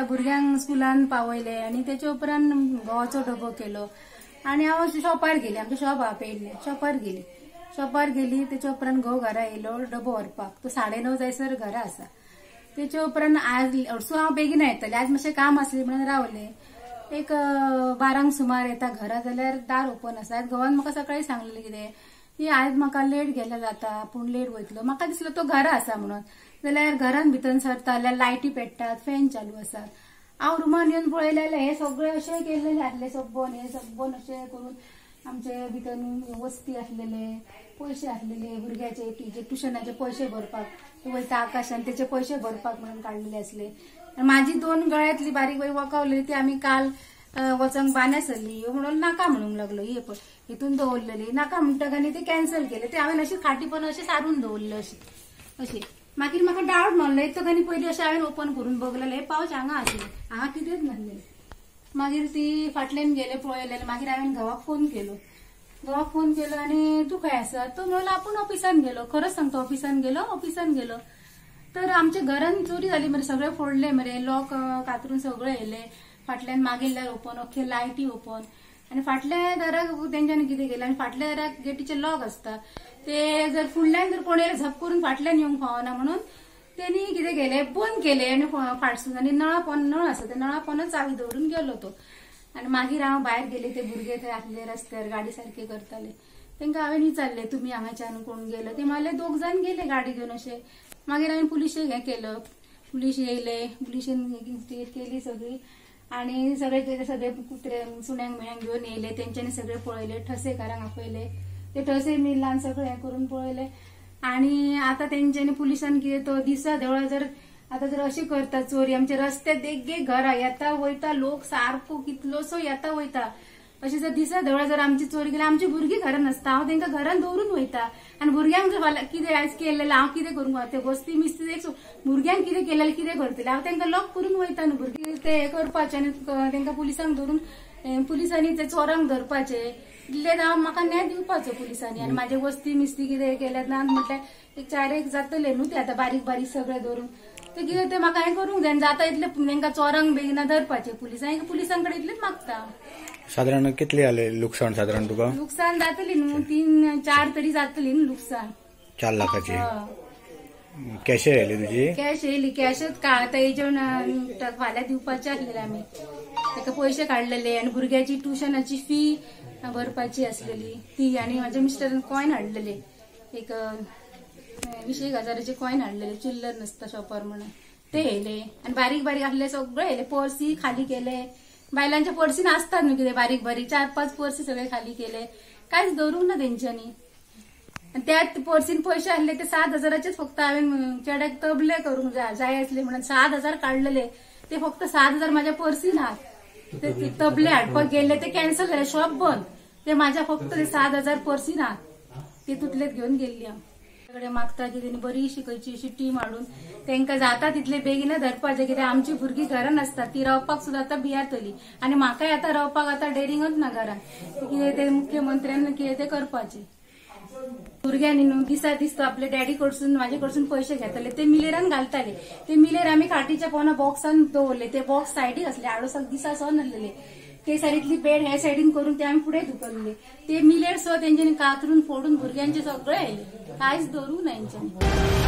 भुरग्यांक स्कुलान पावयले आनी तेच्या उपरांत घोवाचो डबो केलो आनी हांव शॉपार गेली. आमचें शॉप आहा पेडणे, शॉपार गेली. शॉपार गेली तेच्या उपरांत घोव घरा येयलो डबो व्हरपाक. तो 9:30 जायसर घरा आसा. तेच्या उपरांत आज हरसूं हांव बेगीन येतलें, आज मातशें काम आसलें म्हणून रावलें. एक 12 सुमार येता घरा जाल्यार दार ओपन आसा. आज घोवान म्हाका सकाळी सांगलेलें कितें की आज म्हाका लेट गेल्यार जाता, आपूण लेट वयतलो. म्हाका दिसलो तो घरा आसा म्हणून, जाल्यार घरान भितर सरता जाल्यार लायटी पेट्टात, फॅन चालू आसात. हांव रुमान येवन पळयलें जाल्यार हे सगळे अशें केल्लेले आसले, सब्बन हे सब्बन अशें करून आमचे भितर वस्ती आसलेले, पयशे आसलेले, भुरग्याचे ट्युशनाचे पयशे भरपाक वयता आकाशान तेचे पयशे भरपाक म्हणून काडलेले आसले. माझी 2 गळ्यांतली बारीक बारीक वकावलेली ती आमी काल वचोंक बान्या सरली म्हणून नाका म्हणूंक लागलो. हे पळय हितून दवरलेली नाका म्हणटक आनी ते कॅन्सल केले. ते हांवें अशी खाटी पण अशें सारून दवरले अशी अशी. मागीर म्हाका डावट मारलो येतक आनी पयलीं अशें हांवें ओपन करून बगलें, हे पावच हांगा आसले, हांगा कितेंच नासलें. मागीर ती फाटल्यान गेले पळयलें. मागीर हांवें घोवाक फोन केलो. घोवाक फोन केलो आनी तूं खंय आसा तो म्हणलो आपूण ऑफिसान गेलो. खरोच सांगता ऑफिसान गेलो, ऑफिसान गेलो. तर आमच्या घरान चोरी जाली मरे, सगळे फोडले मरे, लॉक कातरून सगळे येयले. फाटल्यान मागील दार ओपन, अख्खे लायटी ओपन आनी फाटल्या दाराक तेंच्यांनी कितें केलें आनी फाटल्या दाराक गेटीचे लॉक आसता, ते जर फुडल्यान जर कोण येयले झप करून फाटल्यान येवंक फावना म्हणून तेणी कितें केलें बंद केलें आनी फाटसून आनी नळा पोन नळ आसा त्या नळा पोनच चावी दवरून गेलो तो. आनी मागीर हांव भायर गेले, ते भुरगे थंय आसले रस्त्यार गाडी सारके करताले. तांकां हांवें विचारलें तुमी हांगाच्यान कोण गेलो, ते म्हणले 2 जाण गेले गाडी घेवन अशें. मागीर हांवें पुलिशेक हें केलो, पुलीस येयले, पुलिशेन केली सगळी आनी सगळे कितें सगळे कुत्रे सुण्यांक बिण्यांक घेवन येयले. तेंच्यांनी सगळे पळयले, ठसेकारांक आपयले, ते ठसे मिलान सगळे हें करून पळयले. आनी आतां तेंच्यांनी पुलिसान कितें तो दिसा देवळा जर आतां जर अशें करता चोरी आमच्या रस्त्या देगेक घरा येता वयता लोक सारको कितलोसो येता वयता. अशें जर दिसा देवळा जर आमची चोरी केली, आमची भुरगीं घरान आसता, हांव तेंकां घरान दवरून वयता आनी भुरग्यांक जर फाल्यां कितें आयज केलेलें हांव कितें करूंक ते वस्ती मिस्ती एक भुरग्यांक कितें केलेलें कितें करतलें, हांव तेंकां लॉक करून वयता न्हू. भुरगीं ते हें करपाचें आनी तेंकां पुलिसांक धरून पुलिसांनी ते चोरांक धरपाचें, इतलें हांव म्हाका न्याय दिवपाचो पुलिसांनी. आनी म्हाजे वस्ती मिस्ती कितें केल्यात ना म्हटल्यार एक 4-1 जातले न्हू ते आतां बारीक बारीक सगळें धरून ते कितें ते म्हाका हें करूंक जाय. आनी जाता इतलें तेंकां चोरांक बेगीन धरपाचें पुलिसांक, पुलिसां कडेन इतलेंच मागता. साधारण कितले आले लुकसाण साधारण तुका? लुकसाण जातली न्हू 3-4 तरी जातली न्हू लुकसाण. 4 लाखाची कॅश येयली तुजी? कॅश येयली, कॅशच का आतां हेजेवन फाल्यां दिवपाचे आसलेले आमी, ताका पयशे काडलेले आनी भुरग्याची ट्युशनाची फी भरपाची आसलेली ती. आनी म्हाज्या मिस्टरान कॉयन हाडलेले, एक 20 हजाराचे कॉयन हाडलेले, चिल्लर नासता शॉपार म्हणून ते येयले. आनी बारीक बारीक आसले सगळे येयले, पर्सी खाली केले, बायलांच्या पर्सीन आसतात न्हू कितें बारीक बारीक 4-5 पर्सी सगळे खाली केले, कांयच दवरूंक ना तेंच्यांनी. आनी त्याच पर्सीन पयशे आसले ते 7 हजाराचेच फक्त हांवें चेड्याक तबले करूंक जाय आसले म्हणून 7,000 काडलेले, ते फक्त 7,000 म्हाज्या पर्सीन आहात. ते तबले हाडपाक गेल्ले ते कॅन्सल जाले, शॉप बंद, ते म्हाज्या फक्त ते 7,000 पर्सीन आहात, तितूंतलेच घेवन गेल्ली हांव. कडेन मागता की तेणी बरी शिकयची अशी टीम हाडून तेंकां जाता तितले बेगीन धरपाचें, कित्याक आमची भुरगीं घरान आसता, ती रावपाक सुद्दां आतां भियातली आनी म्हाकाय आतां रावपाक आतां डेरिंगच ना घरान. कितें ते मुख्यमंत्र्यान कितें तें करपाचें. भुरग्यांनी न्हू दिसा दीस तो आपले डॅडी कडसून म्हाजे कडसून पयशे घेताले, ते मिलेरान घालताले, ते मिलेर आमी खाटीच्या पोना बॉक्सान दवरले, ते बॉक्स सायडीक आसले, आडोसाक दिसा सो नासलेले, ते सायडींतली बेड ह्या सायडीन करून ते आमी फुडें धुकल्ले, ते मिलेर सो तेंच्यांनी कातरून फोडून भुरग्यांचे सगळे येयले, कांयच दवरूंक ना हेंच्यांनी.